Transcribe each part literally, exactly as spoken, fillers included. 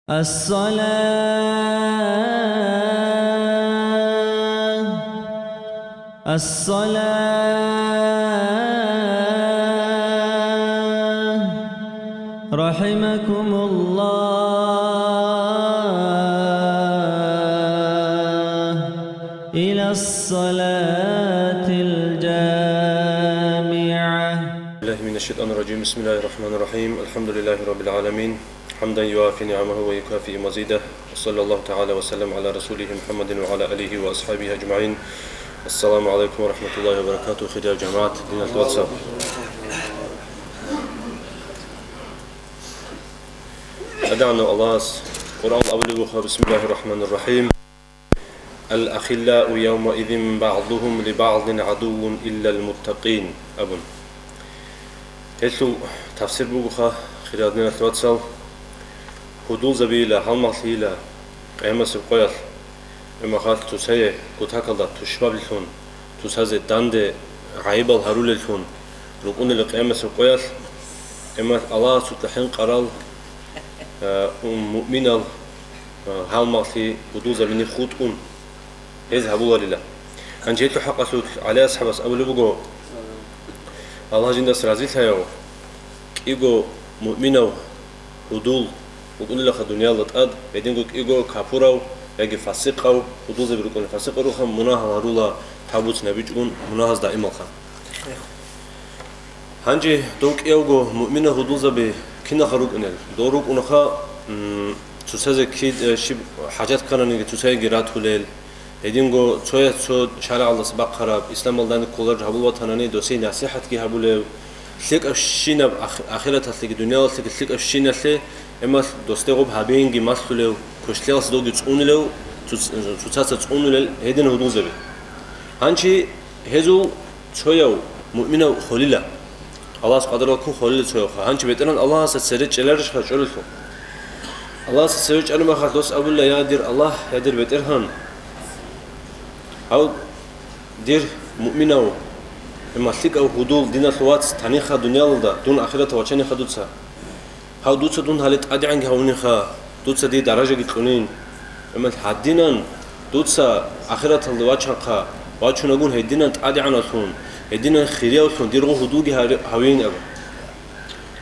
الصلاة، الصلاة، رحمكم الله، إلى الصلاة الجامعة. بالله من الشيطان الرجيم. بسم الله الرحمن الرحيم. الحمد لله رب العالمين. حمدا يوافي نعمه ويكافئ مزيده. وصلى الله تعالى وسلم على رسوله محمد وعلى آله وأصحابه أجمعين. السلام عليكم ورحمة الله وبركاته. Хириял жамагӀат, диналъул вацал. ТӀадегӀанав Аллагьас Къуръан абулеб буго: بسم الله الرحمن الرحيم. الأخلاء يومئذ بعضهم لبعض عدو إلا المتقين, абун. Гьелъул тафсир бугоха, хириял диналъул вацал, гьудулзабийила, гьалмагълъийила къиямасеб къоялъ, гӀумахалъ цоцае кутакалда тушбаблъун, цоцазе данде гӀайибал гьарулеллъун рукӀунила къиямасеб къоялъ, гӀумал Аллагьасукьа хӀинкъарал, э, муъминал, э, гьалмагълъи гьудулзабине хутӀун. Гьез гьабуларила. Гьанже гьелъул хӀакъалъулъ ГӀали асхӀабас абулеб буго: Аллагь жиндаса разилъаяв, кӀиго муъминав гьудул вукӀунилаха дуниялда тӀад, гьединго кӀиго капурав яги фасикъав гьудулзаби рукӀуна. Фасикъ руха мунагьал гьарула, тавбуцин гьабичӀун мунагьаз даималха. Гьанже дов кӀиявго муъминал гьудулзаби киналха рукӀунел? Дов рукӀунаха, м, цоцазе кид-, э, щиб хӀажат ккананиги цоцаеги ратулел, гьединго цояс цо шаргӀалдаса бахъараб, исламалдани кколареб гьабул ватанани досие насихӀатги гьабулев, лъикӀабщинаб ах-, ахираталъеги дуниялалъеги лъикӀабщиналъе, гӀемалъ досде гъоб гьабиинги малъулев, квешлъиялъ довги цӀунилев, цоц-, цоцаца цӀунулел гьедин гьудулзаби. Гьанчи гьезул цояв муъминав холила. Аллагьас къадаралккун холила цоявха. Гьанчи БетӀергьан Аллагьасда цере чӀеларищха чӀолелъул? Аллагьасда цере чӀараб махалъ дос абула: «Я дир Аллагь, я дир БетӀергьан, гьав дир муъминав, гьемалъикӀав гьудул диналъул вац таниха дуниялалда, дун ахираталда вачаниха дуца». Гьав дуца дун гьале тӀадегӀанги гьавуниха, дуца дие даражаги кьунин. Амма гьадинан дуца ахираталда вачанха, вачунагун гьединан тӀадегӀанавлъун, гьединан хириявлъун дирго гьудулги гьари-, гьавин абун.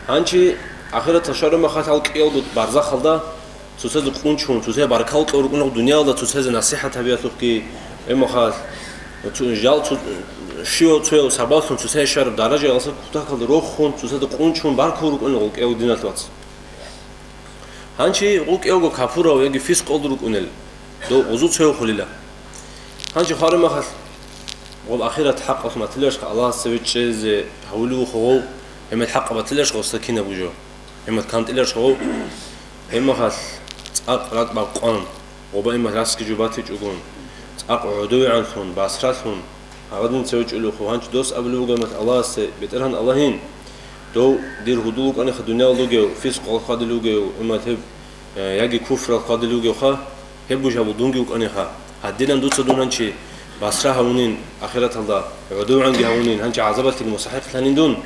Гьанчи ахираталъ щвараб махалъ гьал кӀиялго барзахалда цоцазе къунчун, цоцазе баркал кьун рукӀунал дуниялда цоцазе насихӀат гьабиялъухъги, гьемахалъ, цо-, жал цо-, щивав цояв сабаблъун цоцазе щвараб даражаялъа кутакалда рохун, цоцазе къунчун баркал рукӀунал гъукӀев диналъ вац. Гьанчи гъукӀевго капурав яги фискъалда рукӀунел, дов гъузу цояв хулила. Гьанчи хвараб махалъ, гъоб ахират хӀакъалъ батиларищха Аллагьас цеве чӀезе гьавулев вухъа гъов, гьемал хӀакъа батиларищха гъосда кинабго жо? Гьемал кантӀиларищха гъов? Гьемахалъ цӀакъ ракӀ бакъван, гъоба гьемал расги жо батичӀогон, цӀакъ гӀодовегӀанлъун, басралъун, гьагъадин цеве чӀолевхъу. Гьанчи дос абулев вуго гьемал Аллагьасе: «БетӀергьан Аллагьин, дов дир гьудул вукӀаниха дуниялалда вугев, фискъ хъвадилев вугев, гьемал гьеб, э, яги куфрал хъвадилев вугевха, гьеб буж гьабул дунги вукӀаниха. Гьадинан дуца дун гьанчи басра гьавунин ахираталда, гӀодовегӀанги гьавунин, гьанчи гӀазабалъеги мусахӀикълъанин дун,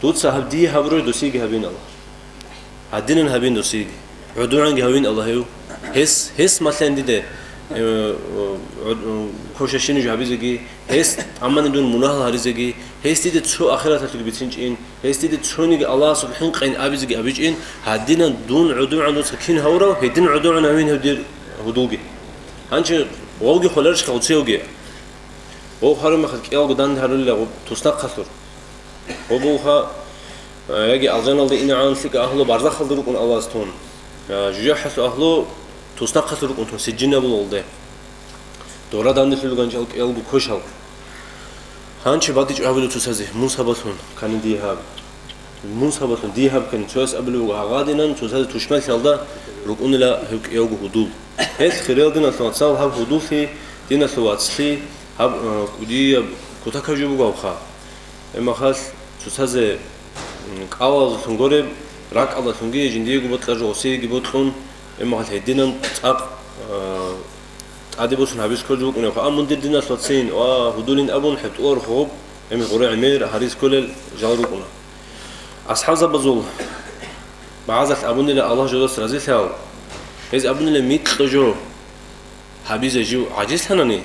дуца гьаб дие гьабураб досиеги гьабин Аллагь. Гьадинан гьабин досиеги. ГӀодовегӀанги гьавин Аллагьев. Гьес, гьес малъан диде, э, э, э, кошащинаб жо гьабизеги, гьес тӀамани дун мунагьал гьаризеги, гьес диде цо ахираталъулги бицинчӀин, гьес диде цониги Аллагьасул хӀинкъайин абизеги абичӀин, гьадинан дун гӀодовегӀан дуца кин гьавурав, гьедин гӀодовегӀан гьавин гьев дир гьудулги». Гьанчи гъовги холарищха гъуцевги? Гъов хвараб мехалъ кӀиялго данде гьарулила гъоб туснахъалъур. Гъоб буха, э, яги алжаналде инегӀан лъикӀа агьлу барзахалда рукӀун Аллагьас тун, э, жужахӀалъу агьлу туснахъалъур рукӀун тун, сиджин абула гъолде. Дора данделъулел ганчӀал кӀиялго кошал. Гьанчи батичӀо гьабулев цоцазе: «Мун сабаблъун кани дие гьаб? Мун сабаблъун дие гьаб кани?» Цояс абулев вуго: «Гьагъадинан цоцазе тушманлъиялда рукӀунила гьев кӀиявго гьудул». Гьелъ хириял диналъул вацал, гьаб гьудуллъи, диналъул вацлъи, гьаб, э, кӀудияб кутакаб жо буго гьабха. Гьеб махалъ цоцазе, м, кӀалалдалъун гуреб, ракӀалдалъунги жиндиего бокьараб жо гъосиеги бокьун, гьеб махалъ гьединан цӀакъ, э, тӀаде босун гьабиз кколеб букӀунеб. Амма мун дир диналъ вацин ва гьудулин абун хӀетӀуларухъ гъоб, гьеб гъуре гӀемер гьариз кколел жал рукӀуна. АсхӀабзабазул багӀазалъ абунила, Аллагь жодас разилъаяв: Гьез абунила, микьа жо гьабизе жив гӀажизлъанани,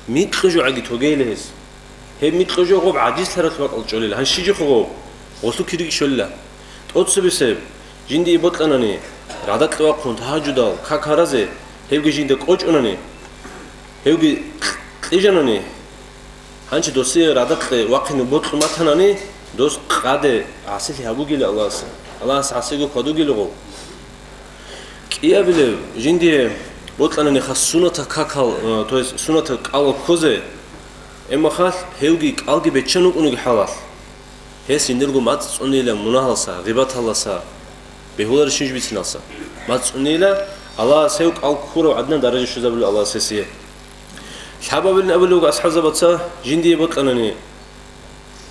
микьа жо гӀаги тогейила гьез. Гьеб микьа жо гъоб гӀажизлъаралъ бакӀал чӀолила. Гьанже щиб жо гъоб? Гъолъул кириги щолила. ТӀоцебесеб, жиндие бокьанани, радакье вахъун тагьажудал как гьаразе, гьебги жинда кӀочӀунани, гьевги кьижанани, гьанже досие радакье вахъине бокьун батанани, дос къаде гӀасилъи гьабугила Аллагьасе. Аллагьас гӀасиго хьвадугила гъов. КӀиабилеб, жиндие бокьанани хас суннатал какал, э, то есть суннатал кӀалал ккозе, эмахалъ гьевги кӀалги беччан вукӀунеги хӀалалъ. Гьес жиндирго мацӀ цӀунила мунагьалса, гъибаталаса, бегьуларищинж бициналса. МацӀ цӀунила, Аллагьас гьев кӀал ккурав гӀадинан даража щвезабулев Аллагьас гьесие. Лъабабилин абулеб буго асхӀабзабаца, жиндие бокьанани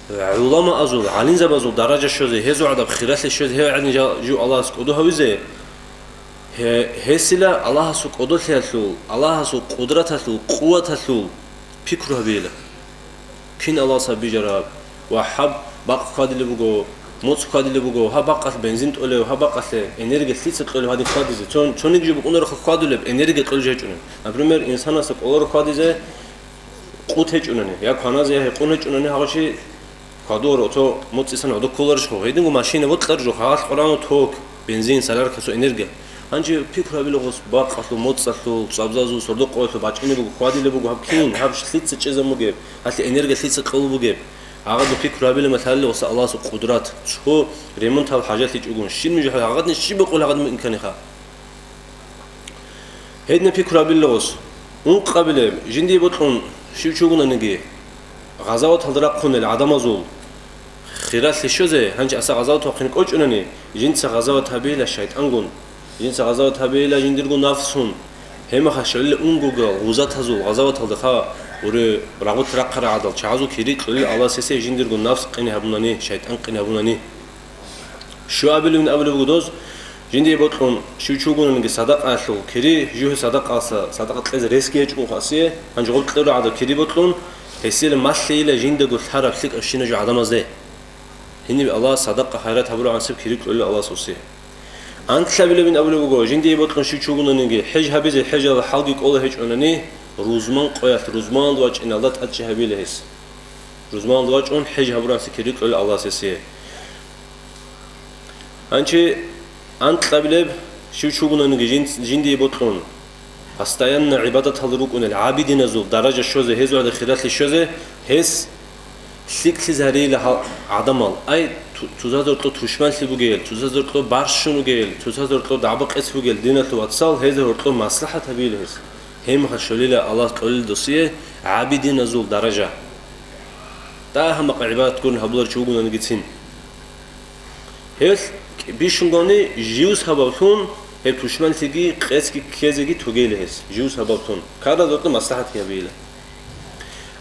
гӀуламаазул, гӀалимзабазул даража щвезе, гьезул гӀадаб хиралъе щвезе, гьев гӀадин жа-, жив Аллагьас кӀодо гьавизе, гье-, гьесила Аллагьасул кӀодолъиялъул, Аллагьасул къудраталъул, къуваталъул пикру гьабейила. Кин Аллагьас гьаб бижараб? Ва гьаб бакъ хьвадилеб буго, моцӀ хьвадилеб буго, гьаб бакъалъ бензин тӀолев, гьаб бакъалъе энергия лъица кьолев гьадин хьвадизе. Цо-, цониги жо букӀунарахъа хьвадулеб энергия кьолеб жо гьечӀунеб. Например, инсанасда кӀоларо хьвадизе къут гьечӀунани, я кваназе, я гьекъон гьечӀунани, гьагъав чи хьвадур, цо моцӀисан гӀодо кколарищ хъо? Гьединго машина бокьарищ, гьагъалъ къваригӀуна ток, бензин, солярка, цо энергия. Гьанже пикру гьабила гъос бакъалъул, моцӀалъул, цӀвабзазул, сордо-къоялъул бачӀине буго, хьвадилеб буго гьаб кин, гьаб лъица чӀезаб бугеб, гьалъе энергия лъица кьолеб бугеб. Гьагъаб пикру гьабила, малъалила гъоса Аллагьасул къудрат, цо ремонтал хӀажалъичӀого, щиб нуж гьагъадин щиб бокъол гьагъадин букӀин кканиха. Гьедин пикру гьабила гъос. Ункъабилеб, жиндие бокьун щив чи вугонаниги, гъазаваталда рахъунел гӀадамазул хиралъе щвезе, гьанже аса гъазават вахъине кӀочӀунани, жинца гъазават гьабейила шайтӀангун, жинца гъазават гьабейила жиндирго нафсун, гьемаха щолила унгогал гъузатазул гъазаваталда хъа уре рагъут рахъарагӀадал чагӀазул кири кьолила Аллагьас гьесие жиндирго нафс къине гьабунани, шайтӀан къине гьабунани. Щуабилебин абулеб буго доз, жиндие бокьун щив чи вугонаниги садакъаялъул кири, жугьи садакъаялъа садакъа кьезе ресги гьечӀого хасие, гьанже гъоб кьерагӀадаб кири бокьун, гьесие малъейила жиндаго лъараб лъикӀабщина жо гӀадамазде. Гьениб Аллагьас садакъа-хайрат гьабурагӀансеб кири кьолила Аллагьас гьесие. Анлъабилебин абулеб буго, жиндие бокьун щив чи вугонаниги, хӀеж гьабизе хӀежал хӀалги кӀола гьечӀонани, рузман къоялъ, рузманалда вачӀиналда тӀадчӀи гьабила гьес. Рузманалда вачӀун хӀеж гьабурагӀанси кири кьолила Аллагьас гьесие. Гьанже анкьабилеб, щив чи вугонаниги жин-, жиндие бокьун, постоянно гӀибадаталда рукӀунел гӀабидиназул даража щвезе, гьезул гӀадаб хиралъе щвезе, гьес лъикӀлъизарейила гьал гӀадамал. Ай, ту-, цоцазда гьоркьоб тушманлъи бугел, цоцазда гьоркьоб барщун вугел, цоцазда гьоркьоб дагӀба-къец бугел диналъул вацал, гьезда гьоркьоб маслахӀат гьабейила гьес. Гьебмехалъ щолила Аллагьас кьолел досие гӀабидиназул даража. Дагьа-макъ гӀибадат гурони гьабуларев чи вугонанигицин. Гьелъ бищунго гьавни жив сабаблъун гьеб тушманлъиги къецги ккезеги тогейила гьес, жив сабаблъун. Ккарал гьоркьоб маслахӀатги гьабейила.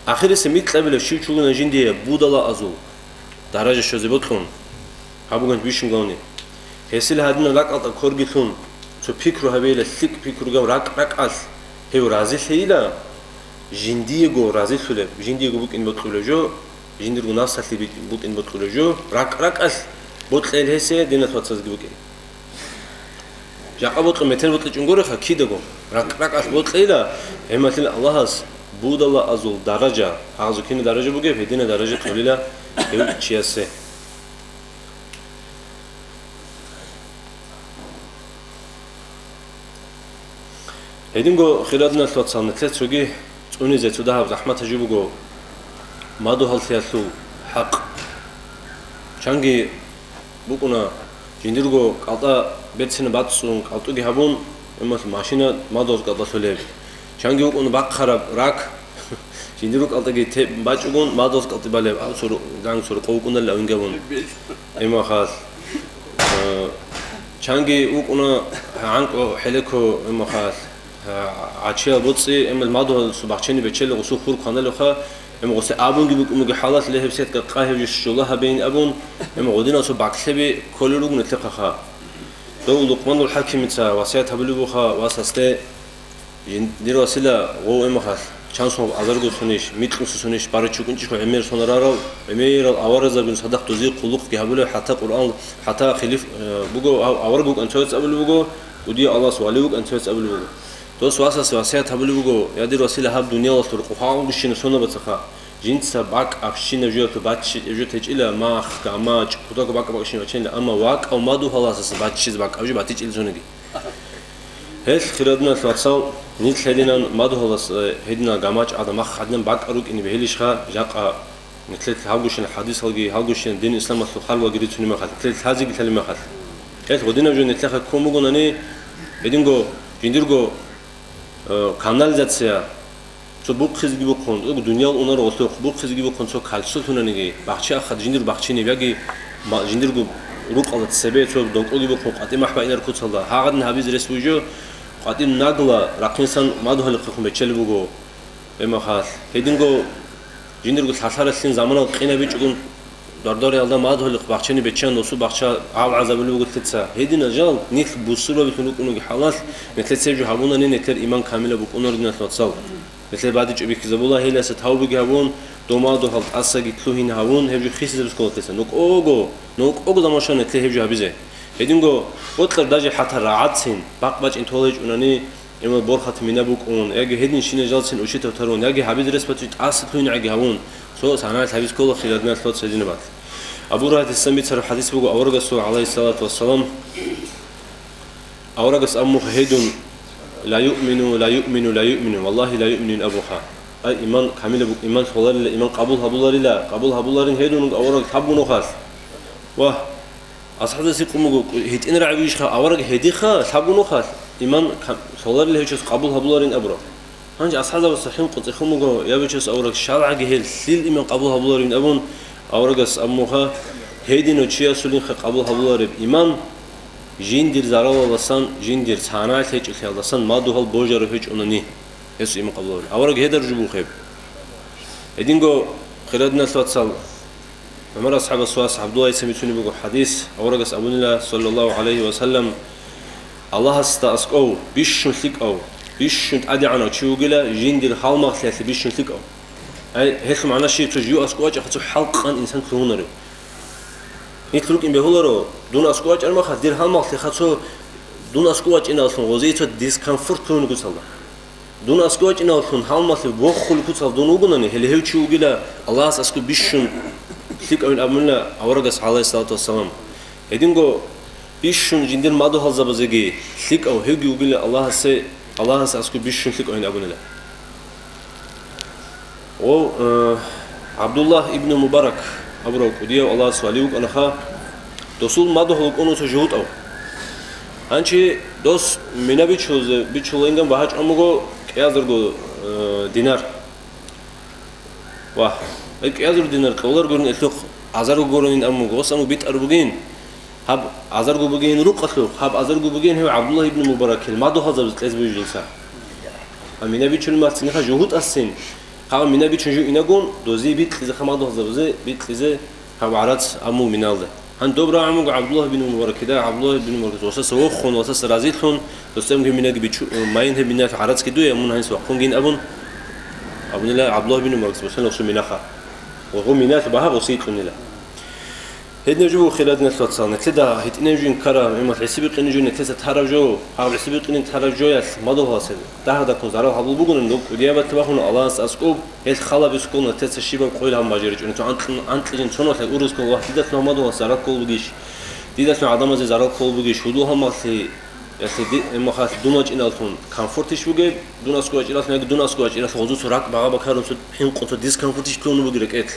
Ахирисеб микьабилеб, щив чи вугонаниги жиндие будалаазул даража щвезе бокьун. Гьаб бугин бищунго гьавни. Гьесил гьадинаб ракӀалда корги лъун, цо пикру гьабейила, лъикӀ пикругав ракӀ-ракӀалъ гьев разилъейила, жиндиего разилъулеб, жиндиего букӀин бокьулеб жо, жиндирго нафсалъе букӀ-, букӀин бокьулеб жо, ракӀ-ракӀалъ бокьейила гьесие, диналъул вацазеги букӀин. Жакъа бокьун метер бокьичӀого гуреха кидаго, ракӀ-ракӀалъ бокьейила, гьебмехалъ Аллагьас будалаазул даража, гьазул кинаб даража бугеб, гьединаб даража кьолила гьев чиясе. Гьединго, хириял диналъул вацал, нилъер цоги цӀунизе цо дагьаб захӀматаб жо буго мадугьаллъиялъул хӀакъ. Чанги букӀуна жиндирго кӀалтӀа берцинаб бацӀцӀун, кӀалтӀуги гьабун, гьебмехалъ машина мадугьал кӀалтӀа лъолеб. Чанги букӀуна бахъараб рак, жиндирго кӀалтӀаги те бачӀугун, мадугьал кӀалтӀи балеб, а, цо ру-, дан цо рукъов вукӀуналли авингавун. Гьебмехалъ, э, чанги вукӀуна гӀанкӀу хӀелеко, гьебмехалъ, э, гӀачиял боцӀи, гьебмехалъ мадугьаласул бахчани бечелел гъусул хур кваналевха, гьебмехалъ абунги букӀун буго хӀалалъ, ле гьеб сетка къа гьеб жо щола гьабейин абун, гьебмехалъ гъодинасул бакълъеби кколел руго нилъехъаха. Дов Лукъманул ХӀакимица васият гьабулеб буха васасде, Жин-, дир васила, гъов, гьебмехалъ, чан сон азарго сонищ, микьнуса сонищ, барачӀукӀунчӀищ гӀемер сонарарал, гӀемерал аваразабин цадахъ дозе хъулухъги гьабулеб, хӀатта Къуръан, хӀатта хилиф, э, буго, ав-, авараг вукӀан цояц абулеб буго, Кудияв Аллагьас вали вукӀан цевес абулеб буго. Дос васасе васият гьабулеб буго, я дир васила, гьаб дуниялалъул къухъалгущина сонабацаха, жинца бакӀ абщинаб жоялъул баччи-, жо течӀила, мах, гамачӀ, кутаго бакӀ-бакӀщин бачинила, амма вакӀав мадугьаласаса баччизе бакӀаб жо батичӀила цониги. Гьел хирадиналъ вацал, нилъ гьединан мадугьалас, э, гьединал гамачӀ гӀадамах гьадинан бакӀа рукӀине бегьилищха, жакъа нилъер гьалгущин хадисалги, гьалгущин дин исламалъул халваги рицунеб мехалъ, нилъер лъазеги лъалеб мехалъ. Гьел гъодинаб жо нилъехъе ккун бугонани, гьединго жиндирго, э, канализация, цо бухъизеги бухъун, ог дуниял унар гъолъухъ бухъизеги бухъун, цо кольцо лъунаниги, бахчи ахад жиндир бахчинеб яги ма-, жиндирго рукъалда цебе цо докъоги бухъун, къватӀи махӀ баинар куцалда, гьагъадин гьабизе рес бугеб жо, къватӀи нагла рахъинсан мадугьалихъехун бечелеб буго. Гьеб мехалъ, гьединго жиндирго лъалъаралъин заманал къинабичӀогун, дордориялда мадугьалихъ бахчани беччан досул бахча гьав гӀазабулеб буго лъица. Гьединал жал нилъ бусурбабилъун рукӀунеги хӀалалъ, нилъер цеб жо гьабунани, нилъер иман камилаб букӀунаро, диналъ вацал. Нилъер бадичӀо бихьизабула, гьеласа тавбуги гьабун, дов мадугьал тӀасаги лъугьин гьавун, гьеб жо хисизаб сколатеса. НукӀого, нукӀого заман щвана нилъее гьеб жо гьабизе. Гьединго бокьар даже хӀатта рагӀацин, бакъ бачӀин тола гьечӀунани, Имам борхат мина букӀун, яги гьединщина жалцин учитав тарун, яги гьабиз рес бачӀи тӀаса лъугьинегӀаги гьавун, цо санагӀалъ гьабиз ккола хирадиналъ цо цединаб бакӀ. Абу Гьурайрат гьесда бицараб хадис буго аварагасул, гӀалайгьиссалату вассалам, аварагас абун буго гьедун: «Ла юъмину, ла юъмину, ла юъмину, валлагьи, ла юъминун», абуха. Ай, иман камилаб буго, иман лъоларила, иман къабул гьабуларила, къабул гьабуларин гьедун авараг лъабгун вухалъ. Вагь! АсхӀабзаби гьикъун буго, гьитӀинаб рагӀи бугищха, авараг гьедиха, лъабгун вухалъ, иман ка-, лъоларила гьев чияс къабул гьабуларин абураб. Гьанже асхӀабзабаца хӀинкъун цӀехун буго, я бечияс авараг, щалгӀаги гьел лъил иман къабул гьабуларин абун, аварагас абун буго, гьединав чиясулинха къабул гьабулареб иман, жиндир заралалдасан, жиндир цанагӀалъ гьечӀолъиялдасан мадугьал божарав гьечӀонани, гьесул иман къабул гьабуларин. Авараг гьедар жо буго гьеб. Гьединго хирадиналъ вацал, ГӀумар асхӀабас вас ГӀабдуллагьица бицунеб буго хадис, аварагас абунила, саллаллагьу гӀалайгьи ва саллам, Аллагьасда аскӀов бищун лъикӀав, бищун тӀадегӀанав чи вугила, жиндир гьалмагълъиялъе бищун лъикӀав. Ай, гьелъул магӀна щиб? Цо жив аскӀов вачӀаха, цо хӀалкъан инсан лъугьунаро. Нилъ рукӀин бегьуларо, дун аскӀов вачӀараб мехалъ, дир гьалмагълъиха цо дун аскӀов вачӀиналъун гъозие цо дискомфорт лъугьунеб куцалда. Дун аскӀов вачӀиналъун гьалмагълъи бохулеб куцал дун вугонани, гьеле гьев чи вугила, Аллагьас аскӀов бищун лъикӀавин абунила аварагас, гӀалайгьиссалату вассалам. Гьединго бищун жиндир мадугьалзабазеги лъикӀав гьевги вугила Аллагьасе, Аллагьас аскӀов бищун лъикӀавин абунила. Гъов, э, ГӀабдуллагь ибну Мубарак абурав кӀудияв Аллагьас вали вукӀанаха, досул мадугьал вукӀун цо жугьутӀав. Гьанчи дос мина бичулзе, бичулайнган багьачӀун буго кӀиазарго, э, динар. Вагь, гьеб кӀиазарго динар кьолар гурин, элъухъ азарго гурин ин абун буго, ос аму битӀар бугин. Гьаб азарго бугин рукъалъухъ, гьаб азарго бугин гьев ГӀабдуллагь ибн Мубаракил мадугьалзабаз кьез бугин жинца. Гьаб мина бичулин махцинха жугьутӀасин, гьаб мина бичун жуинагун, дози бикьизе, ха мадугьалзабазе бикьизе гьаб гӀарац амул миналда. Гьан доб рагӀун буго ГӀабдуллагь бин Мубаракида, ГӀабдуллагь бин Мубаракида васаса вохун, васаса разилъун, досцемги минаги бичу-, майин гьеб миналъ гӀарацги дуе, мун гьанис вахъунгин абун, абунила ГӀабдуллагь бин Мубаракис босана осу минаха. Ва гъу миналъ багьа гъуси кьунила. Гьединаб жо буго, хирадиналъ вацал, нилъеда гьитӀинаб жо инкараб, гӀумал гӀисибикъинаб жо нилъеца тараб жо, гьаб гӀисибикъинин тараб жоялъ мадугьаласе дагь-дагьккун зарал гьабул бугонан, доб кӀудияб батибахуна Аллагьас аскӀоб, гьел халаб бискул нилъеца щибаб къойил гьабун бажаричӀони, цо анкь-, анкьижин цоналъ урискул вагь, дидалъун гьаб мадугьалас зарал ккол бугищ, дидалъун гӀадамазе зарал ккол бугищ, гьудул гьаб махлъи, ялъи ди-, гьеб махалъ дун вачӀиналъун комфортищ бугеб, дун аскӀов вачӀиналъун яги дун аскӀов вачӀиналъун гъозуцо ракӀ багъа-бакарун цо хӀинкъун цо дискомфортищ лъугьун бугеб рекӀелъ.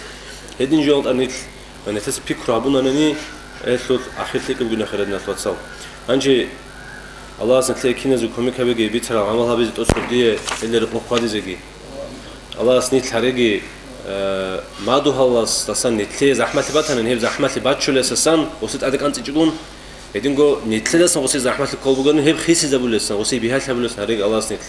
Гьедин жоялда нилъ ва нилъеца пикру гьабунанани, гьелъул ахир лъикӀаб гуна, хирадиналъ вацал. Гьанже Аллагьас нилъее киназего кумек гьабеги, бицарал гӀамал гьабизе тӀоцӀоб дие, гьелда рекъон хъвадизеги. Аллагьас нилъ гьареги, э, мадугьаласдасан нилъее захӀмалъи батанан, гьеб захӀмалъи баччулесасан гъуси тӀаде кӀанцӀичӀогун, гьединго нилъедасан гъуси захӀмалъи ккол бугони, гьеб хисизабулесасан, гъуси бигьалъабулесасан гьареги Аллагьас нилъ.